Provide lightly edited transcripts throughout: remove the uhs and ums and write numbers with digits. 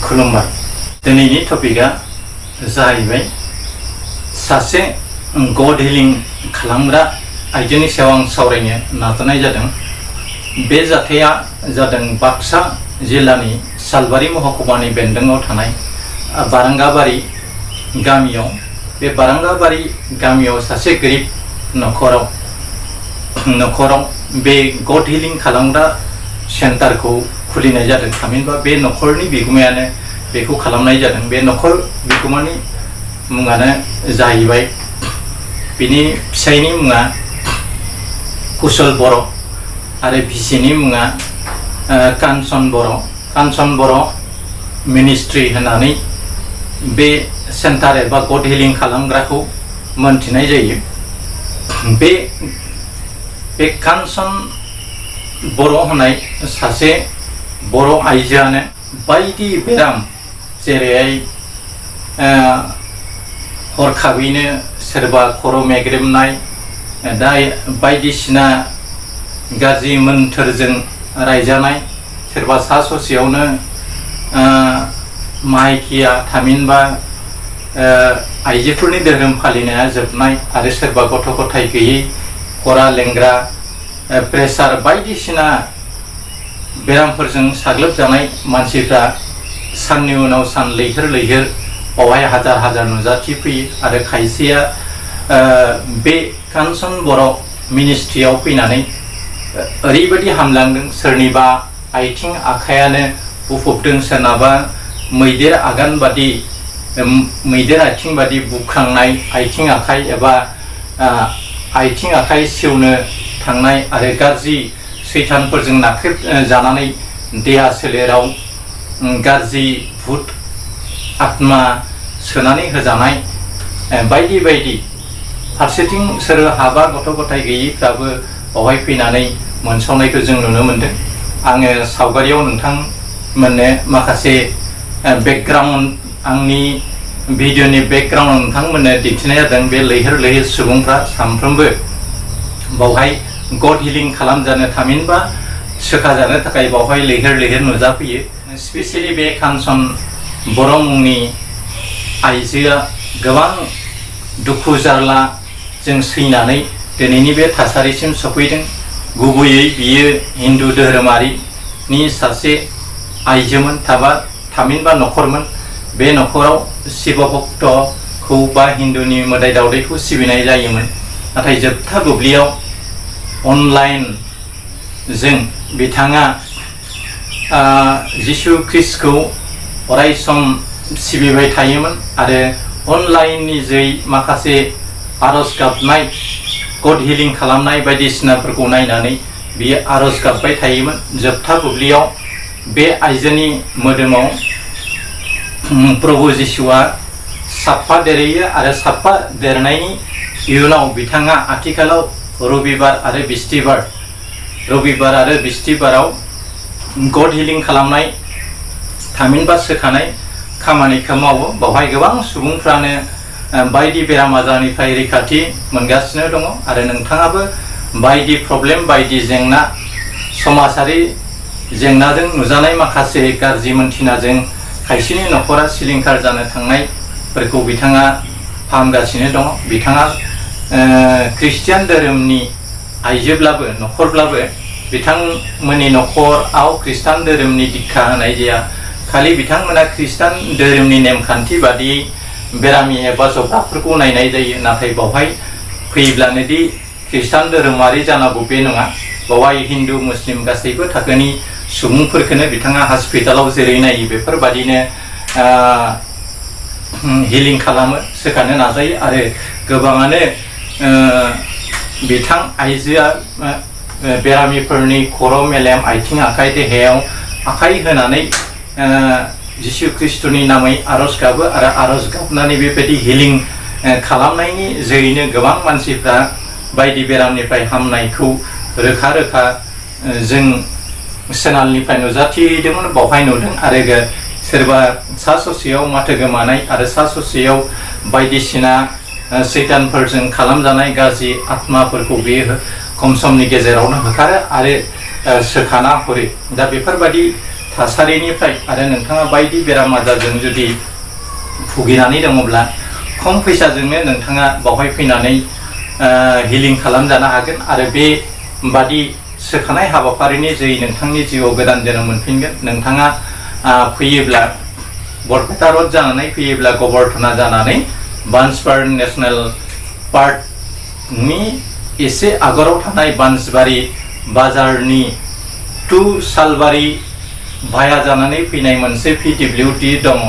खुलुमबाय। दिनैनि टपिकआ जाहैबाय सासे गड हिलिं खालामग्रा आइजोनि सायाव आं सावरायनो नाजानाय जादों। बे जाथाया जादों बाक्सा जिल्लानि सालबारि महकुमानि बेन्दोङाव थानाय बारेंगाबारि गामियाव। बे बारेंगाबारि गामियाव सासे गोरिब नखराव बे गड हिलिं खालामग्रा सेन्टारखौ खुलिनाय जादों। थामहिनबा बे नखरनि बिगोमायानो बेखौ खालामनाय जादों। बे नखर बिगोमानि मुङानो जाहैबाय, बिनि फिसायनि मुङा कुशल बर' आरो बिसिनि मुङा कानसन बर' मिनिस्ट्रि होननानै बे सेन्टार एबा गड हिलिं खालामग्राखौ मोनथिनाय जायो। बे कानसन बर' होननाय सासे बर' आइजोआनो बायदि बेराम, जेरैहाय हरखाबैनो सोरबा खर' मेग्रेबनाय, दा बायदिसिना गाज्रि मोन्थोरजों रायजानाय, सोरबा सा ससेयावनो माहिकिया थामहिनबा आइजोफोरनि धोरोम फालिनाया जोबनाय, आरो सोरबा गथ' गथाय गैयै, खरा लेंग्रा, प्रेसार बायदिसिना बेरामफोरजों साग्लोबजानाय मानसिफ्रा साननि उनाव सान लैहोर बावहाय हाजार हाजार नुजाथिफैयो। आरो खायसेया बे कानसन बर' मिनिस्ट्रियाव फैनानै ओरैबायदि हामलांदों, सोरनिबा आथिं आखायानो बुफबदों, सोरनाबा मैदेर आथिं बादि बुख्रांनाय आथिं आखाइ एबा आथिं आखाइ सेवनो थांनाय, आरो गाज्रि सैतानफोरजों नाख्रेब जानानै देहा सोलेराव गाज्रि भुत आत्मा सोनानै होजानाय, बायदि बायदि। फारसेथिं सोर हाबा गथ' गथाय गैयिफ्राबो बावहाय फैनानै मोनसावनायखौ जों नुनो मोनदों। आङो सावगारियाव नोंथांमोननो माखासे बेकग्राउन्ड, आंनि भिडिअनि बेकग्राउन्ड नोंथांमोननो दिन्थिनाय जादों। बे लैहोर सुबुंफ्रा सानफ्रोमबो बावहाय गड हिलिं खालामजानो थामहिनबा सोखाजानो थाखाय बावहाय लैहोर नुजाफैयो। स्पेसियेलि बे कानसन बर' मुंनि आइजोआ गोबां दुखु जारलाजों सैनानै दिनैनि बे थासारिसिम सफैदों। गुबैयै बियो हिन्दु धोरोमारिनि सासे आइजोमोन, थामहिनबा नखरमोन। बे नखराव शिब भक्तखौ बा हिन्दुनि मोदाय दावदैखौ सिबिनाय जायोमोन। नाथाय जोबथा बुब्लियाव अनलाइनजों बिथाङा जिसु ख्रिस्टखौ अरायसम सिबिबाय थायोमोन, आरो अनलाइननि जै माखासे आरज गाबनाय, गड हिलिं खालामनाय बायदिसिनाफोरखौ नायनानै बियो आरज गाबबाय थायोमोन। जोबथा बुब्लियाव बे आइजोनि मोदोमाव प्रभु जिसुआ साफा देरहैयो, आरो साफा देरनायनि इयुनाव बिथाङा आथिखालाव रबिबार आरो बिस्थिबाराव गड हिलिं खालामनाय थामहिनबा सोखानाय खामानिखौ मावो। बावहाय गोबां सुबुंफ्रानो बायदि बेराम आजारनिफ्राय रैखाथि मोनगासिनो दङ। आरो नोंथाङाबो बायदि प्रब्लेम, बायदि जेंना, समाजारि जेंनाजों नुजानाय माखासे गाज्रि मोन्थिनाजों खायसेनि नखरा सिलिंखार जानो थांनायफोरखौ बिथाङा फाहामगासिनो दङ। बिथाङा ख्रिस्टियान धोरोमनि आइजोब्लाबो, नखरब्लाबो बिथांमोननि नखराव खृष्टान धोरोमनि दीक्षा होनाय जाया। खालि बिथांमोना खृष्टान धोरोमनि नेमखान्थि बादियै बेरामि एबा जब्राफोरखौ नायनाय जायो। नाथाय बावहाय फैब्लानो दि खृष्टान धोरोमारि जानांगौ बे नङा। बावहाय हिन्दु मुस्लिम गासैबो थाखोनि सुबुंफोरखौनो बिथाङा हस्पिटालाव जेरै नायो बेफोरबादिनो हिलिं खालामो, सोखानो नाजायो। आरो गोबाङानो बिथां आइजोआ बेरामिफोरनि खर', मेलेम, आथिं आखाइ, देहायाव आखाइ होनानै जिसु ख्रिस्टनि नामै आरज गाबो, आरो आरज गाबनानै बेबायदि हिलिं खालामनायनि जोहैनो गोबां मानसिफ्रा बायदि बेरामनिफ्राय हामनायखौ रोखा जों चेनेलनिफ्राय नुजाथिदोंमोन, बावहाय नुदों। आरो सोरबा सा ससेयाव माथो गोमानाय, आरो सा ससेयाव बायदिसिना सैतानफोरजों खालामजानाय गाज्रि आत्माफोरखौ बेयो खम समनि गेजेरावनो होखारो आरो सोखाना हरो। दा बेफोरबायदि थासारिनिफ्राय आरो नोंथाङा बायदि बेराम आजारजों जुदि भुगिनानै दङब्ला खम फैसाजोंनो नोंथाङा बावहाय फैनानै हिलिं खालामजानो हागोन आरो बेबादि सोखानाय हाबाफारिनि जोहै नोंथांनि जिउआव गोदान जोनोम मोनफिनगोन। नोंथाङा फैयोब्ला बरपेटा रड जानानै फैयोब्ला गबर्धना जानानै बांसबारि नेशनेल पार्कनि एसे आगराव थानाय बांसबारि बाजारनि टु सालबारि भाया जानानै फैनाय मोनसे PWD दङ।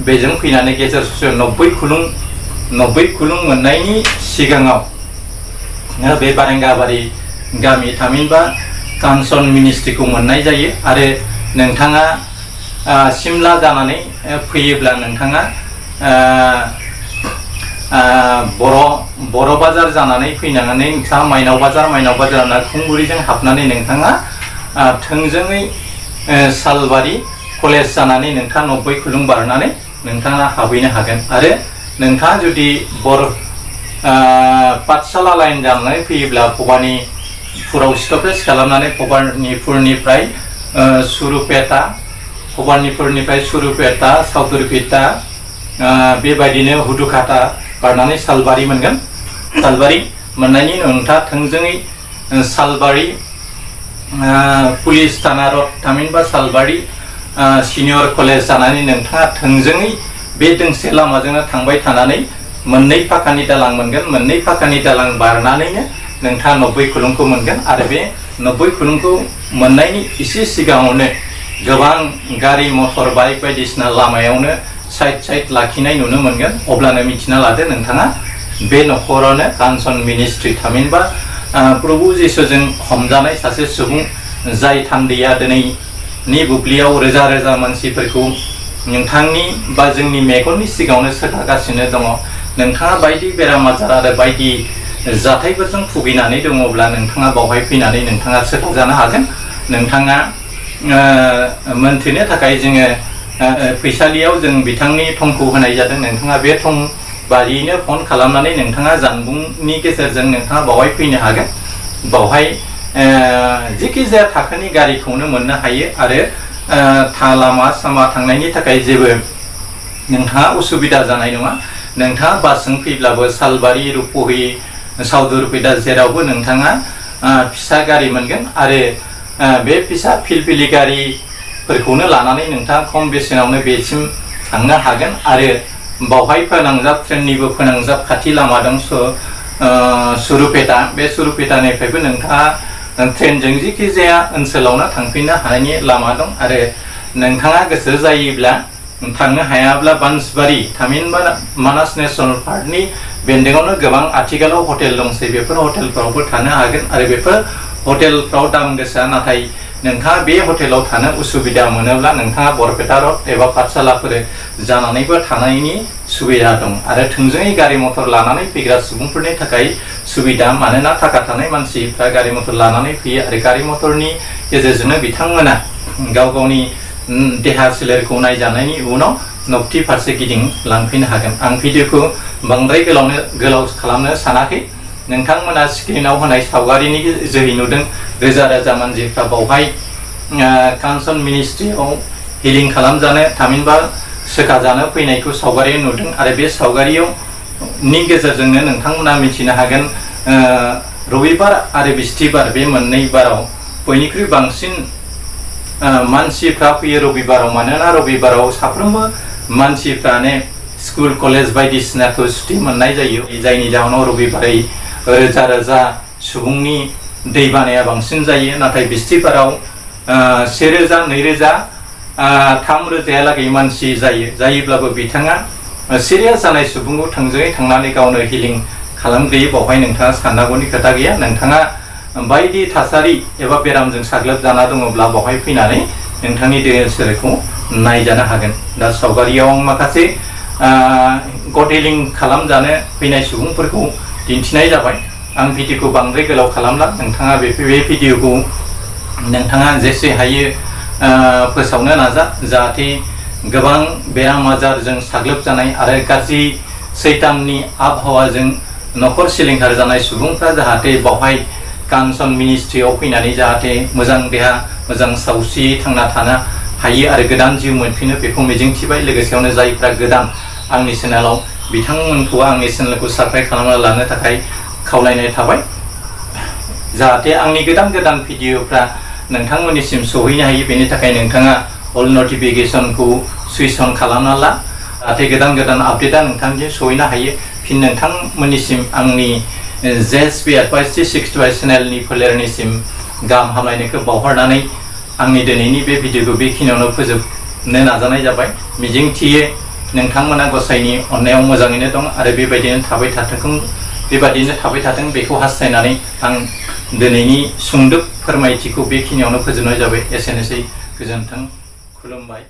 बेजों फैनानै गेजेर ससेयाव 90 खुलुं मोननायनि सिगाङाव बे बारेंगाबारि गामि थामहिनबा कानसन मिनिस्ट्रिखौ मोननाय जायो। आरो नोंथाङा सिमला जानानै फैयोब्ला नोंथाङा बर' बाजार जानानै फैनानै नोंथाङा माइनाव बाजार खुंगुरिजों हाबनानै नोंथाङा थोंजोङै सालबारि कलेज जानानै नोंथाङा 90 खुलुं बारनानै नोंथाङा हाबहैनो हागोन। आरो नोंथाङा जुदि पाठशाला लाइन जानानै फैयोब्ला भबानिपुराव स्टपेज खालामनानै भबानिपुरनिफ्राय सुरुपेटा सावदुरपेटा बेबायदिनो हुदुखाटा बारनानै सालबारि मोनगोन। सालबारि मोननायनि उनाव नोंथाङा थोंजोङै सालबारि पुलिस थाना रड थामहिनबा सालबारि सिनियर कलेज जानानै नोंथाङा थोंजोङै बे दोंसे लामाजोंनो थांबाय थानानै मोननै फाखानि दालां मोनगोन। मोननै फाखानि दालां बारनानैनो नोंथाङा 90 खुलुंखौ मोनगोन। आरो बे 90 खुलुंखौ मोननायनि एसे सिगाङावनो गोबां गारि मटर बाइक बायदिसिना लामायावनो साइड लाखिनाय नुनो मोनगोन। अब्लानो मिथिना लादो नोंथाङा बे न'खरावनो कानसन मिनिस्ट्रि थामहिनबा प्रभु जिसुजों हमजानाय सासे सुबुं, जाय थान्दैया दिनैनि बुब्लियाव रोजा रोजा मानसिफोरखौ नोंथांनि बा जोंनि मेगननि सिगाङावनो सोखागासिनो दङ। नोंथाङा बायदि बेराम आजार आरो बायदि जाथायफोरजों भुगिनानै दङब्ला नोंथाङा बावहाय फैनानै नोंथाङा सोखाजानो हागोन। नोंथाङा मोनथिनो थाखाय जोङो फैसालियाव जों बिथांनि थंखौ होनाय जादों। नोंथाङा बे थं बादियैनो फन खालामनानै नोंथाङा जानबुंनि गेजेरजों नोंथाङा बावहाय फैनो हागोन। बावहाय जेखि जाया थाखोनि गारिखौनो मोननो हायो आरो लामा सामा थांनायनि थाखाय जेबो नोंथाङा उसुबिदा जानाय नङा। नोंथाङा बासजों फैब्लाबो सालबारि रुपहि सावदुरपेटा जेरावबो नोंथाङा फिसा गारि मोनगोन। आरो बे फिसा फिलफिलि गारिफोरखौनो लानानै नोंथाङा खम बेसेनावनो बेसिम थांनो हागोन। आरो बावहाय फोनांजाब ट्रेननिबो फोनांजाब खाथि लामा दं सुरुपेटा। बे सुरुपेटानिफ्रायबो नोंथाङा ट्रेनजों जेखि जाया ओनसोलावनो थांफिननो हानायनि लामा दं। आरो नोंथाङा गोसो जायोब्ला थांनो हायाब्ला बांसबारि थामहिनबा मानास नेसनेल पार्कनि बेन्दोंआवनो गोबां आथिखालाव हटेल दंसै। बेफोर हटेलफ्रावबो थानो हागोन। आरो बेफोर हटेलफ्राव दाम गोसा, नाथाय नोंथाङा बे हटेलाव थानो उसुबिदा मोनोब्ला नोंथाङा बरपेटा रड एबा पाठशालाफोर जानानैबो थानायनि सुबिदा दं। आरो थोंजोङै गारि मटर लानानै फैग्रा सुबुंफोरनि थाखाय सुबिदा, मानोना थाखा थानाय मानसिफ्रा गारि मटर लानानै फैयो आरो गारि मटरनि गेजेरजोंनो बिथांमोना गाव गावनि देहा सोलेरखौ नायजानायनि उनाव न'थि फारसे गिदिंलांफिननो हागोन। आं भिडिअखौ बांद्राय गोलाव खालामनो सानाखै। नोंथांमोना स्क्रिनाव होनाय सावगारिनि जोहै नुदों रोजा रोजा मानसिफ्रा बावहाय कानसन मिनिस्ट्रियाव हिलिं खालामजानो थामहिनबा सोखाजानो फैनायखौ सावगारि नुदों। आरो बे सावगारिनि गेजेरजोंनो नोंथांमोना मिथिनो हागोन रबिबार आरो बिस्थिबार बे मोननै बाराव बयनिख्रुइ बांसिन मानसिफ्रा फैयो रबिबाराव। मानोना रबिबाराव साफ्रोमबो मानसिफ्रानो स्कुल कलेज बायदिसिनाखौ सुटि मोननाय जायो, जायनि जाहोनाव रबिबारै रोजा रोजा सुबुंनि दै बानाया बांसिन जायो। नाथाय बिस्थिबाराव 1000, 2000, 3000लागै मानसि जायोब्लाबो बिथाङा सिरियास जानाय सुबुंखौ थोंजोङै थांनानै गावनो हिलिं खालामग्रोयो। बावहाय नोंथाङा साननांगौनि खोथा गैया। नोंथाङा बायदि थासारि एबा बेरामजों साग्लोबजाना दङब्ला बावहाय फैनानै नोंथांनि देहा सोलेरखौ नायजानो हागोन। दा सावगारियाव आं माखासे गड हिलिं खालामजानो फैनाय सुबुंफोरखौ दिन्थिनाय जाबाय। आं भिडिअखौ बांद्राय गोलाव खालामला। नोंथाङा बे भिडिअखौ नोंथाङा जेसे हायो फोसावनो नाजा, जाहाथे गोबां बेराम आजारजों साग्लोबजानाय आरो गाज्रि सैताननि आबहावाजों न'खर सिलिंखार जानाय सुबुंफ्रा जाहाथे बावहाय कानसन मिनिस्ट्रियाव फैनानै जाहाथे मोजां देहा मोजां सावस्रि थांना थानो हायो आरो गोदान जिउ मोनफिनो बेखौ मिजिंथिबाय। लोगोसेयावनो जायफ्रा गोदान आंनि चेनेलाव बिथांमोनखौ आंनि चेनेलखौ साबस्क्राइब खालामना लानो थाखाय खावलायनाय थाबाय, जाहाथे आंनि गोदान भिडिअफ्रा नोंथांमोननिसिम सहैनो हायो। बेनि थाखाय नोंथाङा अल नटिफिकेसनखौ सुइच अन खालामना ला, जाहाथे गोदान आपडेटआ नोंथांजों सहैनो हायो। फिन नोंथांमोननिसिम आंनि JSP एडभाइस 365 चेनेलनि फोलेरनिसिम गाहाम हामलायनायखौ बावहरनानै आंनि दिनैनि बे भिडिअखौ बेखिनियावनो फोजोबनो नाजानाय जाबाय। मिजिंथियो नोंथांमोना गसाइनि अननायाव मोजाङैनो दं आरो बेबायदिनो थाबाय थाथों बेखौ हास्थायनानै आं दिनैनि सुंदोब फोरमायथिखौ बेखिनियावनो फोजोबनाय जाबाय। एसेनोसै, गोजोन्थों, खुलुमबाय।